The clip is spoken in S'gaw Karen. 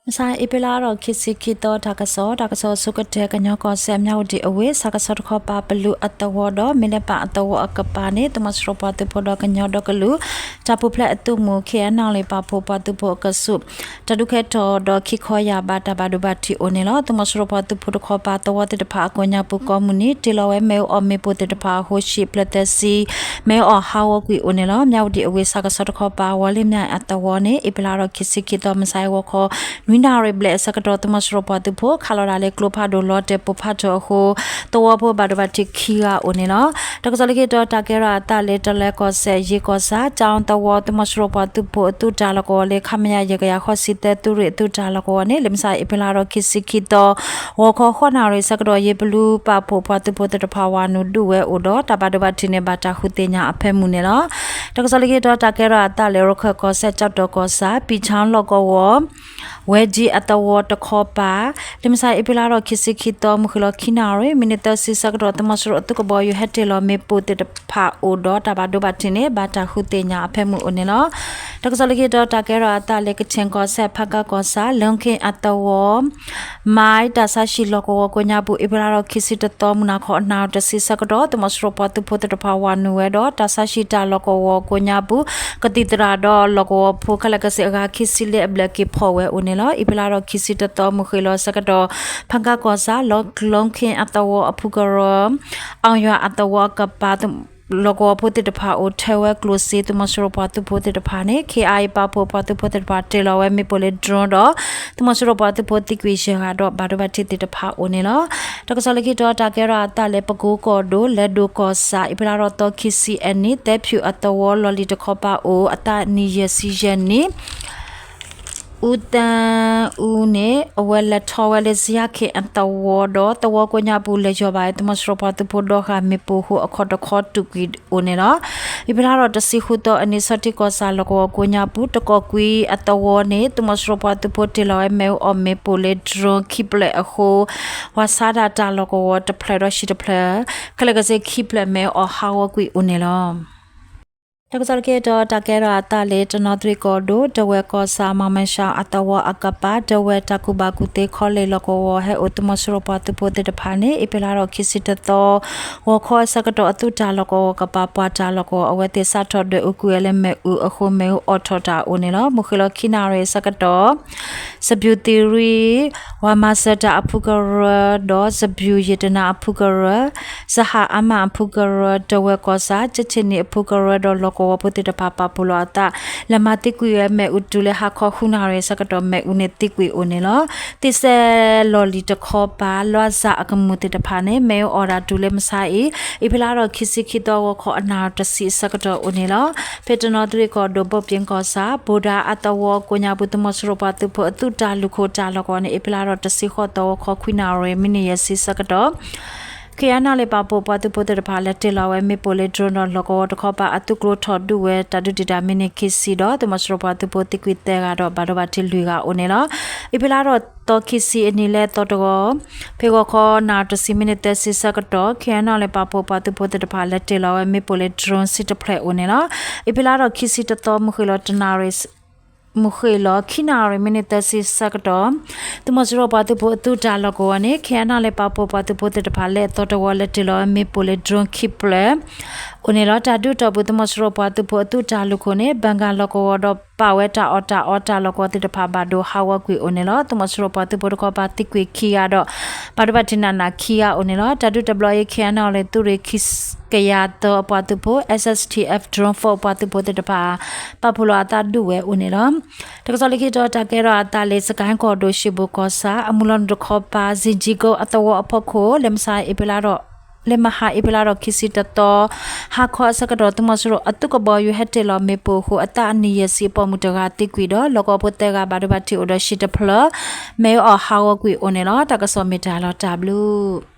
မုၢ်ဆါအ့ဖြ့လါထီၣ်ခံဆံခံသီ တၢ်ကစီၣ်, တၢ်ကစီၣ်အဆိကတၢၢ် ကညီကီၢ်စဲၣ် မၠၣ်ဝတံၣ်အဝ့ၢ် စးကဆီတခီပၤ ပလူၤအသဝီဒီး မ့ၢ်လဲၤပာ်အသဝီအကပၤန့ၣ် သုးမီၤစိရိၤပှၤသုးဖိဒီးကညီဒီကလုာ် တၢ်ပူၤဖျဲးအသုးမုၢ် ခ့ၣ်အဲၣ်နီၣ်လ့ၣ် ပာ်ဖှိၣ်ပှၤသုးဖိအကဆူး တၢ်ဒုးခဲထီၣ်ဒီးခံခီယာ်ဘး တၢ်ဘၣ်ဒိဘၣ်ထံးအိၣ်န့ၣ်လီၤ. သုးမီၤစိရိၤပှၤသုးဖိတခီပၤ သဝီသ့ၣ်တဖၣ်အကိးညါပူၤကိးမုၢ်နံၤ တ့ၢ်လီၤဝဲမ့ၣ်အူအီၣ်မ့ၣ်ပိၢ်သ့ၣ်တဖၣ်အဃိ ဟံၣ်ဖျၢၣ်သၢဆံ မ့ၣ်အူအီၣ်ဟးဂီၤကွံာ်အိၣ်န့ၣ်လီၤ. မၠၣ်ဝတံၣ်အဝ့ၢ် စးကဆီတခီပၤ ဝီၤလ့ၣ်မၠၣ်အသဝီန့ၣ် အ့ဖြ့လါထီၣ်ခံဆံခံသီ မုၢ်ဆါအဂီၤခီ နွံနၣ်ရံၣ်ဘျဲၣ်အဆၢကတီၢ် သုးမီၤစိရိၤပှၤသုးဖိ ခးလီၤဒၣ်လၢကျိဖးဒိၣ်လီၤတဲာ်ပိၢ်ဖးထီၣ်အဃိ သဝီဖိဘၣ်ဒိဘၣ်ထံးခံဂၤအိၣ်န့ၣ်လီၤ. တၢ်ကစီၣ်လၢခံတီၤ တၢ်ကဲထီၣ်အသးလၢ တလဲကီၢ်စဲၣ် ယ့ၢ်ကီၢ်ဆၣ် တၢ်အီသဝီ သုးမီၤစိရိၤပှၤသုးဖိအသုးတၢ်လီၢ်ကဝီၤလၢ ခမရ ယဲၢ်ကယၤဃိးဆံသၢ သုးရ့ၣ်အသုးတၢ်လီၢ်ကဝီၤန့ၣ် လၢမုၢ်ဆါအ့ဖြ့လါထီၣ်ခံဆံခံသီ ဂီၤခီဃိးနၣ်ရံၣ်ဆၢကတီၢ် ယ့ၢ်ပလူပာ်ဖှိၣ်ပှၤသုးဖိသ့ၣ်တဖၣ်ဝၤနုာ်ဒုးဝဲအိၣ်ဒီး တၢ်ဘၣ်ဒိဘၣ်ထံးန့ၣ် ဘၣ်တၢ်ဃုသ့ၣ်ညါအဖၢမုၢ်န့ၣ်လီၤ. တၢ်ကစီၣ်လၢခံတီၤ တၢ်ကဲထီၣ်အသးလၢ ရခၢၣ်ကီၢ်စဲၣ် ကၠီၣ်တီၣ်ကီၢ်ဆၣ် ပံၣ်ဆၣ်လီၢ်ကဝီၤ ဝဲကၠံအသဝီတခီပၤ လၢမုၢ်ဆါအ့ဖြ့လါထီၣ်ခံဆံခံသီ မုၢ်ဃ့ၢ်လီၤခံနၣ်ရံၣ် မံးနံးသၢဆံဆၢကတီၢ် သုးမီၤစိရိၤအသုးကဘီယူၤဟဲတ့ၢ်လီၤမ့ၣ်ပိၢ်သ့ၣ်တဖၣ်အိၣ်ဒီး တၢ်ဘၣ်ဒိဘၣ်ထံးန့ၣ် ဘၣ်တၢ်ဃုသ့ၣ်ညါအဖၢမုၢ်အိၣ်န့ၣ်လီၤ. တၢ်ကစီၣ်လၢခံတီၤ တၢ်ကဲထီၣ်အသးလၢ ကခ့ၣ်ကီၢ်စဲၣ် ဖးကၢ်ကီၢ်ဆၣ် လၢခ့ၣ်အသဝီ မၢ်တၢ်ဆါဟံၣ်လီၢ်ကဝီၤကိးညါပူၤ အ့ဖြ့လါထီၣ်ခံဆံတသီ မုၢ်နၤခီအနၣ်ရံၣ်တဆံဆၢကတီၢ် သုးမီၤစိရိၤပှၤသုးဖိသ့ၣ်တဖၣ်ဝၤနုာ်ဝဲဒီး တၢ်ဆါဟံၣ်တၢ်လီၢ်ကဝီၤကိးညါပူၤ ကသံၣ်သရၣ်ဒီးလီၢ်ကဝီၤဖိခဲလၢာ်ကစ့ၢ်အဂၤ ခံဆံလၢအဘျဲၣ်က့ၤဖီၣ်ဝဲအိၣ်န့ၣ်လီၤ. အ့ဖြ့လါထီၣ်ခံဆံတသီ မုၢ်ဃ့ၢ်လီၤဆၢကတီၢ် ဖးကၢ်ကီၢ်ဆၣ် လၢခ့ၣ်အသဝီအဖုကရၢ အီၣ်ယွၤအသဝီအကပၤ လီၢ်ကဝီၤဖိသ့ၣ်တဖၣ်အိၣ်ထဲဝဲကျိၣ်စ့ သုးမီၤစိရိၤပှၤသုးဖိသ့ၣ်တဖၣ်န့ၣ် ခ့ၣ်အါအံၤ ပာ်ဖှိၣ်ပှၤသုးဖိသ့ၣ်တဖၣ်တ့ၢ်လီၤဝဲမ့ၣ်ပိၢ်လၢ drone ဒီး သုးမီၤစိရိၤပှၤသုးဖိသံကွံာ်ယဲၢ်ဂၤဒီး ဘၣ်ဒိဘၣ်ထံးသ့ၣ်တဖၣ်အိၣ်န့ၣ်လီၤ. တၢ်ကစီၣ်လၢခံတီၤ တၢ်ကဲထီၣ်အသးလၢ ပကိကီၢ်ဒိၣ် လဲၤဒိၣ်ကီၢ်ဆၣ် အ့ဖြ့လါထီၣ်သီခံဆံအနံၤ သဲဖၠူၣ်အသဝီလီၢ်လံၤတခီပၤအိၣ် အသးနံၣ်ယဲၢ်ဆံယဲၢ်နံၣ် အူသၣ်အူန့ၣ် အဝဲလဲၤထီၣ်ဝဲလၢ စယါခ့ၣ်အသဝီဒီး သဝီကိးညါပူၤ လဲၤယီၢ်ဘၣ်ဝဲ သုးမီၤစိရိၤပှၤသုးဖိဒီဂၤမ့ၣ်ပိၢ်အဃိ အခီၣ်တခီတုၤကွံာ်အိၣ်န့ၣ်လီၤ. အ့ဖြ့လါထီၣ်တဆံဃုသီအနံၤ ဆီထံကီၢ်ဆၣ်လီၢ်ကဝီၤကိးညါပူၤ တကီၢ်ကွံအသဝီန့ၣ် သုးမီၤစိရိၤပှၤသုးဖိတ့ၢ်လီၤဝဲမ့ၣ်အူအီၣ်မ့ၣ်ပိၢ်လၢ drone ခံဖျၢၣ်အဃိ ဝၤဆါတၢ်တၢ်လီၢ်ကဝီၤတဖျၢၣ်ဒီးဟံၣ်တဖျၢၣ် ခဲလၢာ်ကစ့ၢ်ခံဖျၢၣ်မ့ၣ်အူအီၣ်ဟးဂီၤကွံာ်အိၣ်န့ၣ်လီၤ. တၢ်ကစီၣ်လၢခံတီၤ တၢ်ကဲထီၣ်အသးလၢ တနီသရံၣ်ကီၢ်ဒိၣ် ဒဝဲၢ်ကီၢ်ဆၣ် မီၤမဲၣ်ရှါအသဝီအကပၤ ဒဝဲၢ်တၢ်ကူၣ်ဘၣ်ကူၣ်သ့ college လီၢ်ကဝီၤ ဟဲအိၣ်သုးမီၤစိရိၤပှၤသုးဖိသ့ၣ်တဖၣ်န့ၣ် အ့ဖြ့လါထီၣ်ခံဆံတသီ ဂီၤခီအဆၢကတီၢ် အသုးတၢ်လီၢ်ကဝီၤကပၤ ပှၤတၢ်လီၢ်ကဝီၤ အဝဲသ့ၣ်စးထီၣ်ဒွဲၣ်အူကွံာ်ဝဲလၢမ့ၣ်အူအဃိ မ့ၣ်အူအီၣ်ထီၣ်တၢ်အိၣ်န့ၣ်လီၤ. မုၢ်ဃ့ၢ်လီၤခံနၣ်ရံၣ်အဆၢကတီၢ် စပျူၤသံၣ်ရံၣ် ဝၤမၤစၢၤတၢ်အဖုကရၢ ဒီးစပျူၤယံာ်တနါအဖုကရၢ စဟါအါမးအဖုကရၢ ဒဝဲၢ်ကီၢ်ဆၣ် ကၠ့ထံၣ်နံၣ်အဖုကရၢဒီးလီၢ်ကဝီၤဖိသ့ၣ်တဖၣ် ပာ်ဖှိၣ်လီၤအသး လဲၤမၤသံကွံာ်ဝဲမ့ၣ်အူတုၤလၢဟါခီဃုနၣ်ရံၣ်အဆၢကတီၢ် မ့ၣ်အူန့ၣ်သံကွံာ်အိၣ်န့ၣ်လီၤ. သ့ၣ်စဲးလီၢ်လံၤတခီပၤ လီၢ်စၢ်အကမူၣ်သ့ၣ်တဖၣ်န့ၣ် မ့ၣ်အူအီၣ်ဒၣ်တုၤလၢမုၢ်ဆါအံၤ အ့ဖြ့လါထီၣ်ခံဆံခံသီ ဂီၤခီအနၣ်ရံၣ်တဆံအဆၢကတီၢ်အိၣ်န့ၣ်လီၤ. ဖဲတနီသရံၣ်ကီၢ်ဒိၣ် ဘိၣ်ပၠ့ၣ်ကီၢ်ဆၣ် ဘိၣ်ဒါအသဝီကိးညါပူၤ သုးမီၤစိရိၤပှၤသုးဖိအသုးတၢ်လူၢ်ခိၣ်တၢ်လီၢ်ကဝီၤန့ၣ် အ့ဖြ့လါထီၣ်တဆံဃိးသီ ဂီၤခီခွံနၣ်ရံၣ် မံးနံးယဲၢ်ဆံအဆၢကတီၢ် ခ့ၣ်အဲၣ်နီၣ်လ့ၣ် ပာ်ဖှိၣ်ပှၤသုးဖိသ့ၣ်တဖၣ် လဲၤတ့ၢ်လီၤဝဲမ့ၣ်ပိၢ်လၢ drone ဒီးလီၢ်ကဝီၤတခီပၤ အသုးကျိထီၣ်ဒုးဝဲတၢ်ဒုးတံာ်တာ် မံးနံးခံဆံဒီး သုးမီၤစိရိၤပှၤသုးဖိသံကွံာ်သၢဂၤဒီး ဘၣ်ဒိဘၣ်ထံးလွံၢ်ဂၤအိၣ်န့ၣ်လီၤ. အ့ဖြ့လါထီၣ်သီခံဆံအနံၤ လၢသီတဂီၤ ဖဲဂီၤခီနၣ်ရံၣ်တဆံ မံးနံးသၢဆံအဆၢကတီၢ် ခ့ၣ်အဲၣ်နီၣ်လ့ၣ် ပာ်ဖှိၣ်ပှၤသုးဖိသ့ၣ်တဖၣ် လဲၤတ့ၢ်လီၤဝဲမ့ၣ်ပိၢ်လၢ drone ဆံတဖျၢၣ်အိၣ်န့ၣ်လီၤ. အ့ဖြ့လါထီၣ်ခံဆံတသီ မုၢ်ဃ့ၢ်လီၤတနၣ်ရံၣ် မုၢ်ဃ့ၢ်လီၤခံနၣ်ရံၣ် မံးနံးသၢဆံအဆၢကတီၢ် သုးမီၤစိရိၤပှၤသုးဖိအသုးတၢ်လီၢ်ကဝီၤန့ၣ် ခ့ၣ်အဲၣ်နီၣ်လ့ၣ် ပာ်ဖှိၣ်ပှၤသုးဖိသ့ၣ်တဖၣ် လၢအသီတဝီ လဲၤတ့ၢ်လီၤဝဲမ့ၣ်ပိၢ်လၢ drone ခံဖျၢၣ် အိၣ်န့ၣ်လီၤ. တၢ်ဒုးတီၢ်ပူၤ သုးမီၤစိရိၤပှၤသုးဖိအသုးတၢ်လူၢ်ခိၣ်န့ၣ် ဘၣ်ဂၣ်လီၢ်ကဝီၤဒီး ပာ်ဝဲတၢ်အီၣ်တၢ်အီတၢ်လီၢ်ကဝီၤသ့ၣ်တဖၣ် ဘၣ်ဒိဟးဂီၤကွံာ်အိၣ်န့ၣ်လီၤ. သုးမီၤစိရိၤပှၤသုးဖိတခီပၤသံကွံာ်ခံဂၤဒီး ဘၣ်ဒိဘၣ်ထံးနးနးခံဂၤအိၣ်န့ၣ်လီၤ. တၢ်ဒုးတဘျီအံၤ ခ့ၣ်အဲၣ်နီၣ်လ့ၣ် သုးရ့ၣ်ခံကယၤသၢအပှၤသုးဖိ SSTF Drone Force အပှၤသုးဖိသ့ၣ်တဖၣ် ပာ်ဖှိၣ်လီၤအသးဒုးဝဲအိၣ်န့ၣ်လီၤ. တၢ်ကစီၣ်လၢခံတီၤ တၢ်ကဲထီၣ်အသးလၢ စကဲၣ်ကီၢ်ဒိၣ် ၡ့ၣ်ဘိၣ်ကီၢ်ဆၣ် အမုၢ်လီၤနုာ်တခီပၤ စ့ၣ်ကၠံကိအသဝီအဖီခိၣ် လၢမဟါအ့ဖြ့လါထီၣ် လၢမဟါအ့ဖြ့လါထီၣ်ခံဆံတသီ ဟါခီအဆၢကတီၢ် သုးမီၤစိရိၤအသုးကဘီယူၤဟဲတ့ၢ်လီၤမ့ၣ်ပိၢ်အဃိ အသးနံၣ်ယဲၢ်ဆံအပိာ်မုၣ်တဂၤသံကွံာ်ဒီး လီၢ်ကဝီၤဖိသၢဂၤ ဘၣ်ဒိဘၣ်ထံးအိၣ်ဒီးဟံၣ်တဖျၢၣ် မ့ၣ်အူအီၣ်ဟးဂီၤကွံာ်အိၣ်န့ၣ်လီၤ. တၢ်ကစီၣ်မ့ၢ်တၢ်လီၤတၢ်ဘျုး